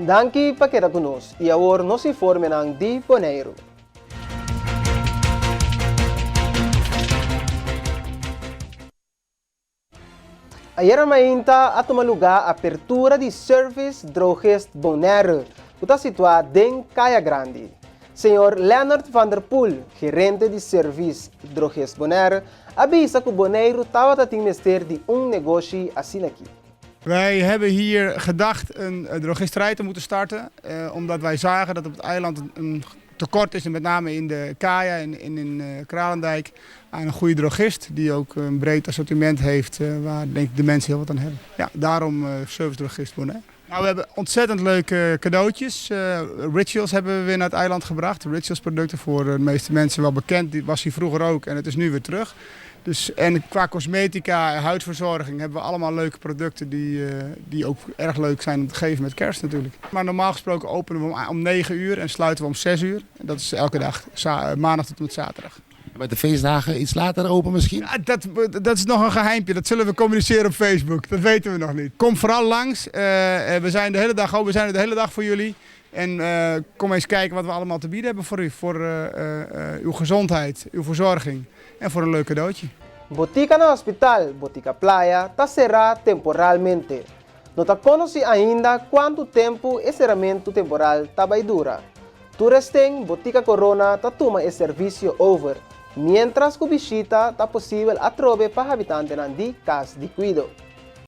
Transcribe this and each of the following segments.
Danki pa keda ku nos i awor nos informenan di Boneiru. Ayera mainta a tuma lugá apertura di Service Drogist Bonaire, ku ta situá den Kaya Grandi. Señor Lennard van der Poel, gerente di Service Drogist Bonaire, a bisa ku Boneiru tabata tin mester di un negoshi asin'aki. Wij hebben hier gedacht een drogisterij te moeten starten, omdat wij zagen dat op het eiland een tekort is, en met name in de Kaya en in Kralendijk, aan een goede drogist die ook een breed assortiment heeft waar denk ik de mensen heel wat aan hebben. Ja, daarom Service Drogist Bonaire. Nou, we hebben ontzettend leuke cadeautjes. Rituals hebben we weer naar het eiland gebracht. Rituals producten voor de meeste mensen wel bekend. Die was hier vroeger ook en het is nu weer terug. Dus, en qua cosmetica en huidverzorging hebben we allemaal leuke producten die ook erg leuk zijn om te geven met kerst natuurlijk. Maar normaal gesproken openen we om 9 uur en sluiten we om 6 uur. En dat is elke dag, maandag tot en met zaterdag. Met de feestdagen iets later open misschien? Ja, dat is nog een geheimpje. Dat zullen we communiceren op Facebook. Dat weten we nog niet. Kom vooral langs. We zijn de hele dag open. We zijn er de hele dag voor jullie. En kom eens kijken wat we allemaal te bieden hebben voor u. Voor uw gezondheid, uw verzorging en voor een leuk cadeautje. Botica na Hospital, Botica Playa, ta será temporalmente. No ta konosí ainda kuantu tempu e seramentu temporal ta bai dura. Turesten Botica Corona ta tuma e servisio over, miéntras ku bishita ta posibel atrobe pa habitantenan di kas di kuido.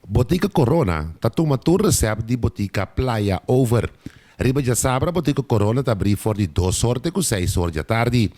Botica Corona ta tuma tur resèpt di Botica Playa over. Riba djasabra Botica Corona ta abrí for di dos or te ku seis or djatardi.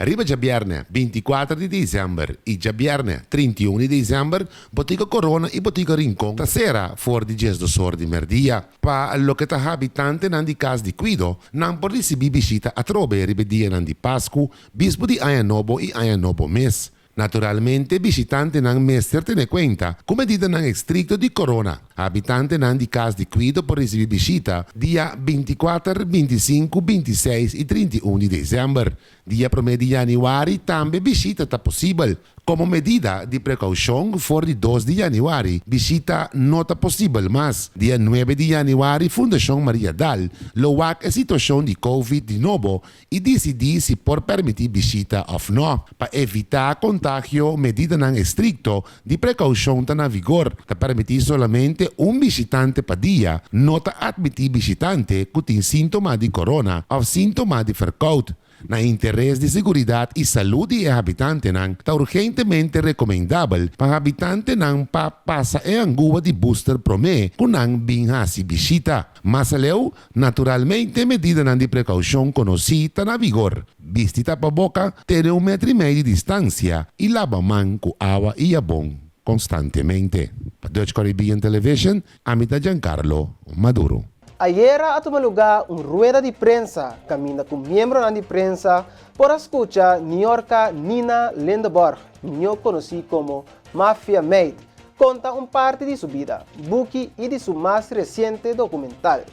Riba djabièrnè binti kuater di desèmber i djabièrnè 31 di desèmber, Botica Corona i Botica Rincon ta sera for di diesdos or di mèrdia. Pa loke ta habitantenan di kas di kuido, nan por risibí bishita atrobe riba e dianan di Pasku, Bispu di Aña Nobo i Aña Nobo mes. Naturalmente bishitantenan mester tene kuenta ku medidanan estrikto di corona. Habitantenan di kas di kuido por risibí bishita dia 24, 25, 26 i 31 di desèmber. Dia promé di yanüari tambe bishita ta posibel. Komo medida di prekoushon for di 2 di yanüari bishita no ta posibel mas. Dia 9 di yanüari Fundashon Mariadal lo wak e situashon di covid di nobo i disidí si por permití bishita òf nò. Pa evitá kontagio medidanan estrikto di prekoushon ta na vigor. Ta permití solamente un bishitante pa dia. No ta atmití bishitante ku tin síntoma di korona òf síntoma di fèrkout. Na interes di seguridat i salú di e habitantenan ta urgentemente rekomendabel pa habitantenan pa pasa e angua di booster promé ku nan bin hasi bishita. Mas aleu, Naturalmente medidanan di prekoushon konosí ta na vigor, bisti tapaboka, tene un metro i mei di distansia i laba man ku awa i yabon konstantemente. Pa Dutch Caribbean Television, ami ta Giancarlo Maduro. Ayera a tuma lugá un rueda di prensa kaminda ku miembronan di prensa por a skucha Niorca Nina Lindeborg, mihó konosí komo Mafia Maid, konta un parti di su bida, buki i di su mas resiente dokumental.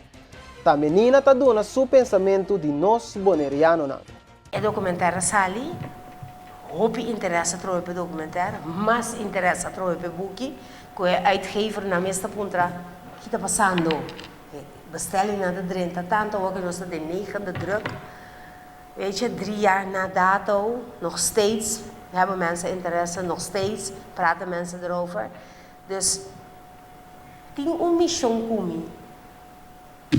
Tambe Nina ta duna su pensamentu di nos bonerianonan. E dokumentair a sali, hopi interes a trobe p'e dokumentair, mas interes a trobe p'e buki, ku e uitgevernan mes ta puntra, Ki ta pasando? E bestellingnan ta drenta tantu awor ku nos ta den negende druk. Weet je, drie jaar na dato, nog steeds hebben mensen interesse, nog steeds praten mensen erover. Dus tin un mishon ku mi,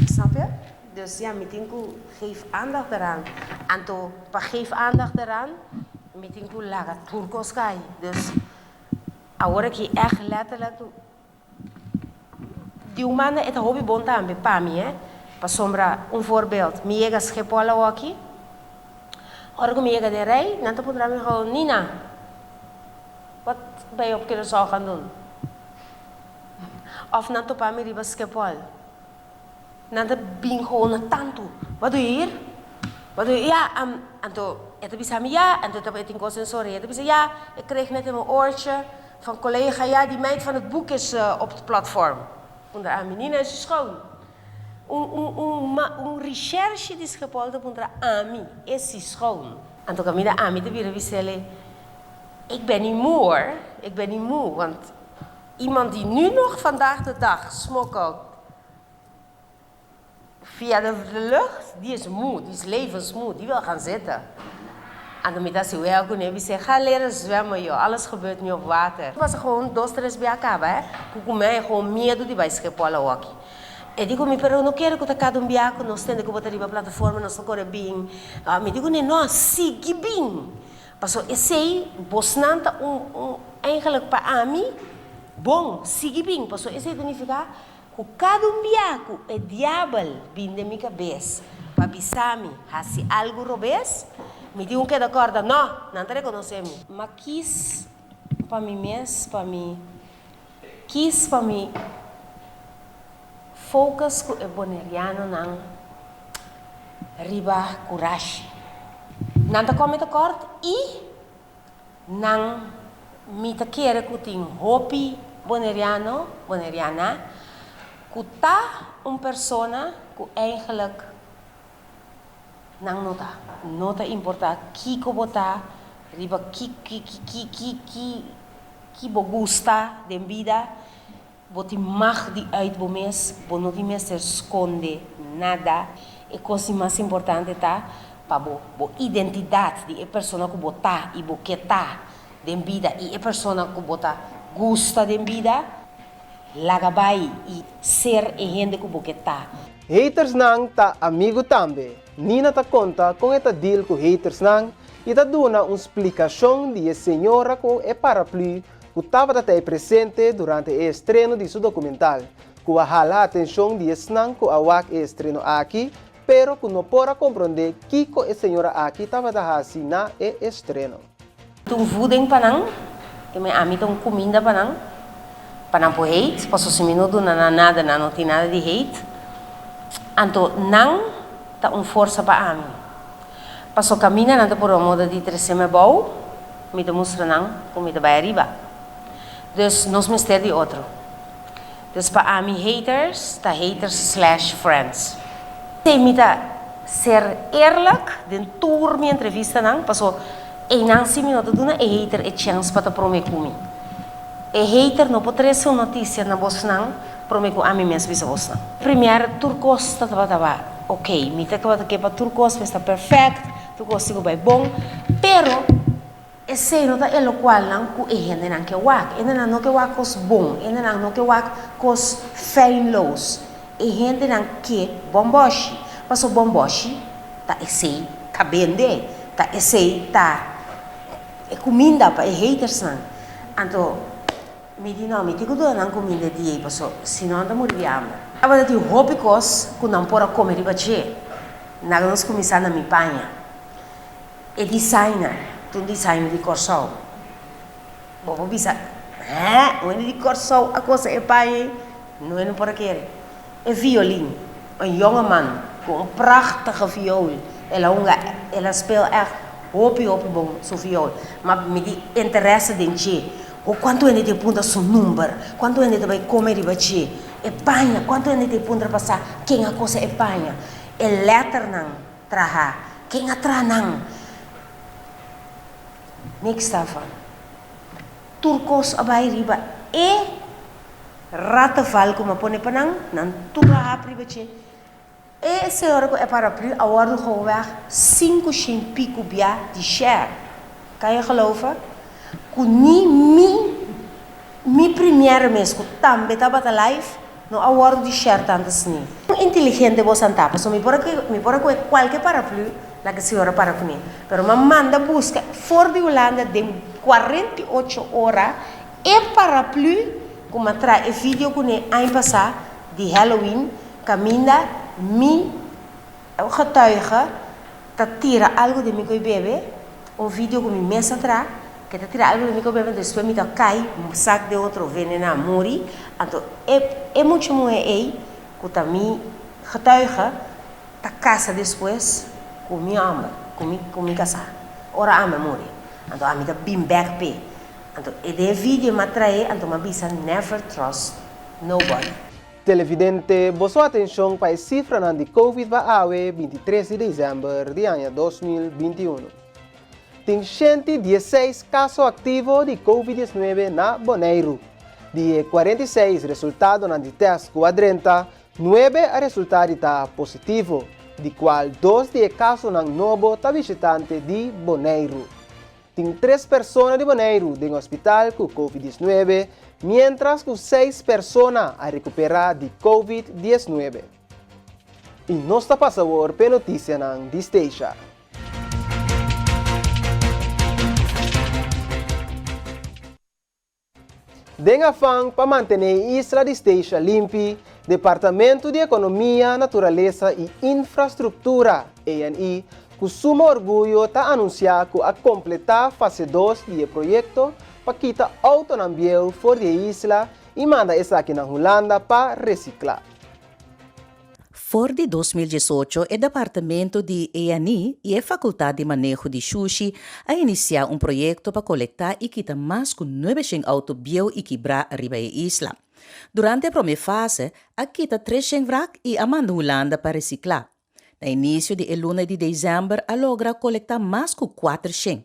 snap je? Dus ja, mi tin ku geef aandacht eraan. Anto pa geef aandacht eraan, mi tin ku laga tur kos kai. Dus awor aki ègt letterlijk Di un banda e ta hopi bon tambe pa mi eh, pasobra un voorbeeld, mi yega Schiphol awoki, ora ku mi yega den rij, nan ta puntra mi gou, Nina, wat ben je op Curaçao gaan doen? Of nan topa mi riba Schiphol, nan ta bin gou na tantu, wat doe je hier? Wat doe je, ja, anto e ta bisa mi ja, anto e tin kos den su orea, e ta bisa ja, ik kreeg net in mijn oortje Van collega, ja, die meid van het boek is op het platform. Puntra ami, Nina is schoon. Un, un, un, ma, un recherche di Schiphol ta puntra ami, is sie schoon? Anto caminda ami ta bira bisele, ik ben niet moe hoor, ik ben niet moe, want iemand die nu nog vandaag de dag smokkelt. Via de lucht, die is moe, die is levensmoe, die wil gaan zitten. Anto mi ta hasi wea kuné, bis'é, ga leren zwemmen joh, alles gebeurt nu op water. Was gewoon dos tres bia kaba hè, ku ku mi a gewoon miedu di bai Schiphol awoki. E di ku mi, pero no kere ku ta kada un bia ku nos tende ku bo ta riba plataforma nos ta kore bin. Mi di kuné, no, sigui bin. Paso esei bosnan ta un un eigenlijk pa ami bon, sigui bin, paso esei ta nifiká Ku kada un bia ku e diabel bin den mi kabes pa bisa mi hasi algu robes, mi tin ku keda kòrda, Nò, nan ta rekonosé mi. M'a kis pa mi mes, pa mi kis pa mi focus ku e bonerianonan riba kurashi. Nan ta kòme tekòrt i Nan mi ta kere ku tin hopi Boneriano, Boneriana ku ta un persona ku eigenlijk nan no ta. No ta importa kiko bo ta, riba ki ki ki ki ki ki bo gusta den bida, Bo tin mag di uit bo mes, bo no tin mester skonde nada. E kos di mas importante ta pa bo bo identidat di e persona ku bo ta i bo ke ta den bida i e persona ku bo ta gusta den bida, laga bai i ser e hende ku bo ke ta. Hatersnan ta amigu tambe. Nina ta konta kon e ta deal ku hatersnan i ta duna un splikashon di e señora ku e paraplü ku tabata ta e presente durante e estreno di su dokumental, ku a hala atenshon di esnan ku a wak e estreno aki, pero ku no por a komprondé kiko e señora aki tabata hasi na e estreno. Ta un voeding pa nan, ke mi ami ta un kuminda pa nan, pa nan por hate, paso si mi no duna nan nada, nan no tin nada di hate. Anto nan ta un forsa pa ami. Paso kaminda nan ta purba moda di trese mi abou, mi ta mustra nan ku mi ta bai ariba. Dus nos mester di otro. Dus pa ami haters ta haters slash friends. Esei mi ta ser eerlijk den tur mi entrevistanan paso einan si mi no ta duna e hater e chèns pa ta prome ku mi. E hater no por trese un notisia na bosnan prome ku ami mes bisa bosnan. Premier tur kos ta tabata ba ok, mi ta tabata ke pa tur kos mester perfect, Tur kos tin ku bai bon, pero esei no ta e lokualnan ku e hendenan ke wak. E hendenan no ke wak kos bon, e hendenan no ke wak kos feinloos. E hendenan ke bòmbòshi, pasobra bòmbòshi ta esei ta bende, ta esei ta e kuminda pa e hatersnan. Anto mi di no, mi tin ku duna nan kuminda di ei, pasobra si no nan ta muri di hamber. Tabata tin hopi kos ku nan por a kome riba dje. Laga nos kuminsá na mi paña. E designer ta un designer di Kòrsou. Bo por bisa, Hè? Un hende di Kòrsou a kosa e paña ei? No, e no por a kere. E violin, un yòngeman ku un prachtige viool. El a hunga, el a speel ègt hopi hopi bon su viool. Ma mi di interese den dje. Ho kuantu hende ta e puntra su number? Kuantu hende ta bai kome riba dje? E paña, kuantu hende ta e puntra pa sa ken a kosa e paña? E letternan traha, ken a traha nan? Niks daarvan. Tur kos a bai riba e rattenval ku mi a pone pa nan, nan tur a hap riba dje. E señora ku e paraplu a wòrdu gewoonweg sinku shin piku bia di share. Kan je geloven? Ku ni mi, mi première mes ku tambe tabata live, No a wòrdu di share tantu sni. Un inteligente bo santá, pasobra mi por a mi por a kohe kualke paraplü la ke señora para kuné. Pero m'a manda buska for di Hulanda den 48 ora e paraplü ku m'a traha e video kuné aña pasá di Halloween kaminda mi getuige ta tira algu den mi koe bebe, un video ku mi mes a traha. Ke ta tira algu di mi kobe, despues mi ta kai sak den otro venena muri. Anto e e mucha muhe ei ku ta mi getuige ta kasa despues ku mi hòmber, ku mi ku mi kasá, ora ami muri. Anto ami ta bin bèk p'e. Anto e den e video m'a trae anto m'a bisa never trust nobody. Televidente, boso atenshon pa e sifranan di Covid pa awe 23 di desèmber di aña 2021. Tin 116 kaso aktivo di Covid 19 na Boneiru. Di e 46 resultadonan di tèst ku a drenta, Nuebe a resultá di ta positivo, di kual dos di e kasonan nobo ta bishitante di Boneiru. Tin tres persona di Boneiru den hospital ku Covid diesnuebe, miéntras ku seis persona a rekuperá di Covid diesnuebe. I nos ta pasa awor p'e notisianan di Statia. Den afan pa mantené e isla di Statia limpi, Departamento di Ekonomia, Naturalesa i Infrastruktura, ENI, ku suma orguyo ta anunsiá ku a kompletá fase dos di e proyekto pa kita outonan bieu for di e isla i manda esakinan Hulanda pa resiklá. For di 2018 e departamento di ENI i e Fakultat di Maneho di Shushi a inisiá un proyekto pa kolektá i kita mas ku nuebeshen outo bieu i kibrá riba e isla. Durante e promé fase a kita treshen wrak i a manda Hulanda pa resiklá. Na inisio di e luna di desèmber a logra kolektá mas ku kuatershen.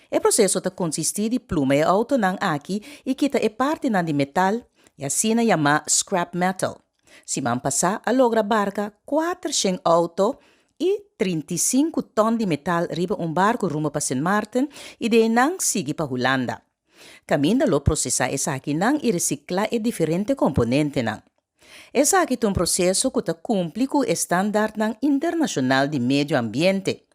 E proseso ta konsistí di pluma e outonan aki i kita e partinan di metal, e asina yamá scrap metal. Siman pasá a logra barka kuatershen outo i 35 tòn di metal riba un barku rumbo pa Sint Maarten i di einan sigui pa Hulanda. Kaminda lo prosesá esakinan i resiklá e diferente komponentenan. Esaki ta un proseso ku ta kumpli ku e standartnan internashonal di medio ambiente.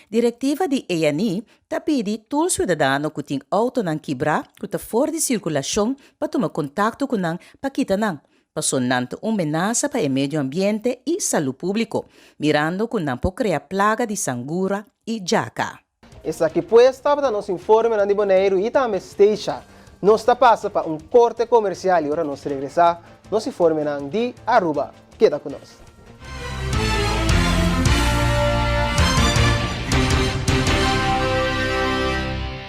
Direktiva di ENI ta pidi tur siudadano ku tin outonan kibrá ku ta for di sirkulashon pa tuma kontakto ku nan pa kita nan, paso nan ta un menasa pa e medio ambiente i salú públiko, mirando ku nan por krea plaga di sangura i djaka. Esaki pues tabata nos informenan di Boneiru i tambe Statia. Nos ta pasa pa un korte komersial i ora nos regresá, nos informenan di Aruba. Keda ku nos.